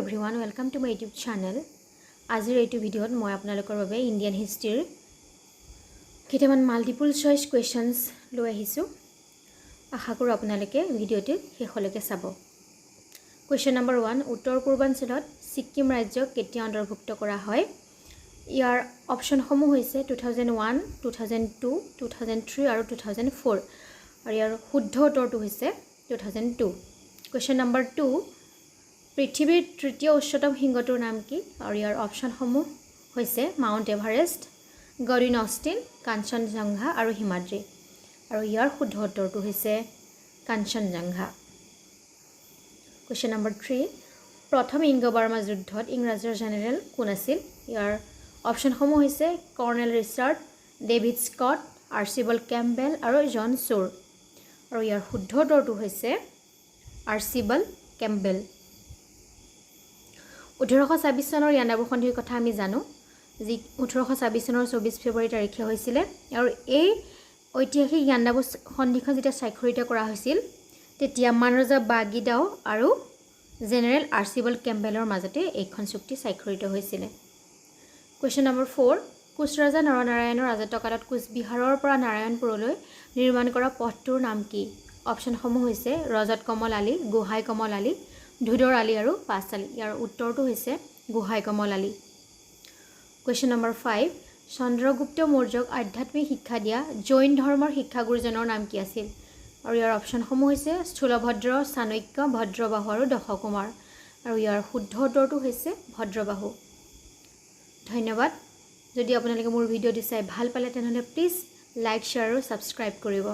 Everyone, welcome to my YouTube channel. আজিৰ এইটো ভিডিঅ'ত মই আপোনালোকৰ বাবে ইণ্ডিয়ান হিষ্ট্ৰীৰ কেইটামান মাল্টিপুল চইচ কুৱেশ্যনছ লৈ আহিছোঁ। আশা কৰোঁ আপোনালোকে ভিডিঅ'টো শেষলৈকে চাব। কুৱেশ্যন নম্বৰ 1, উত্তৰ পূৰ্বাঞ্চলত ছিক্কিম ৰাজ্যক কেতিয়া অন্তৰ্ভুক্ত কৰা হয়? ইয়াৰ অপশ্যনসমূহ হৈছে 2001, 2002, 2003 আৰু 2004। আৰু ইয়াৰ শুদ্ধ উত্তৰটো হৈছে 2002। কুৱেশ্যন নম্বৰ 2, পৃথিৱীৰ তৃতীয় উচ্চতম শৃংগটোৰ নাম কি? আৰু ইয়াৰ অপশ্যনসমূহ হৈছে Mount Everest, Godwin Austen, Kanchenjunga আৰু হিমাদ্ৰী। আৰু ইয়াৰ শুদ্ধ উত্তৰটো হৈছে কাঞ্চনজংঘা। কুৱেশ্যন নম্বৰ 3, প্ৰথম ইংগ বাৰ্মা যুদ্ধত ইংৰাজৰ জেনেৰেল কোন আছিল? ইয়াৰ অপশ্যনসমূহ হৈছে colonel Richard, David Scott, Archibald Campbell আৰু জন চুৰ। আৰু ইয়াৰ শুদ্ধ উত্তৰটো হৈছে আৰ্চিবল কেম্পবেল। 1826 চনৰ ইয়াণ্ডাবু সন্ধিৰ কথা আমি জানো, যি 1826 চনৰ 24 ফেব্ৰুৱাৰী তাৰিখে হৈছিলে। আৰু এই ঐতিহাসিক ইয়াণ্ডাবু সন্ধিখন যেতিয়া স্বাক্ষৰিত কৰা হৈছিল, তেতিয়া মানৰজা বাগিদাও আৰু জেনেৰেল আৰ্চিবল কেম্পবেলৰ মাজতে এইখন চুক্তি স্বাক্ষৰিত হৈছিলে। কুৱেশ্যন নম্বৰ 4, কোচ ৰজা নৰনাৰায়ণৰ ৰাজত্বকালত কোচবিহাৰৰ পৰা নাৰায়ণপুৰলৈ নিৰ্মাণ কৰা পথটোৰ নাম কি? অপশ্যনসমূহ হৈছে ৰজত কমল আলি, গোহাঁই কমল আলি, ধোদৰ আলি আৰু পাঁচ আলি। ইয়াৰ উত্তৰটো হৈছে গোহাঁই কমল আলি। কুৱেশ্যন নম্বৰ 5, চন্দ্ৰগুপ্ত মৌৰ্যক আধ্যাত্মিক শিক্ষা দিয়া জৈন ধৰ্মৰ শিক্ষাগুৰুজনৰ নাম কি আছিল? আৰু ইয়াৰ অপশ্যনসমূহ হৈছে স্থূলভদ্ৰ, চাণক্য, ভদ্ৰবাহু আৰু দশকুমাৰ। আৰু ইয়াৰ শুদ্ধ উত্তৰটো হৈছে ভদ্ৰবাহু। ধন্যবাদ। যদি আপোনালোকে মোৰ ভিডিঅ'টো চাই ভাল পালে, তেনেহ'লে প্লিজ লাইক, শ্বেয়াৰ আৰু ছাবস্ক্ৰাইব কৰিব।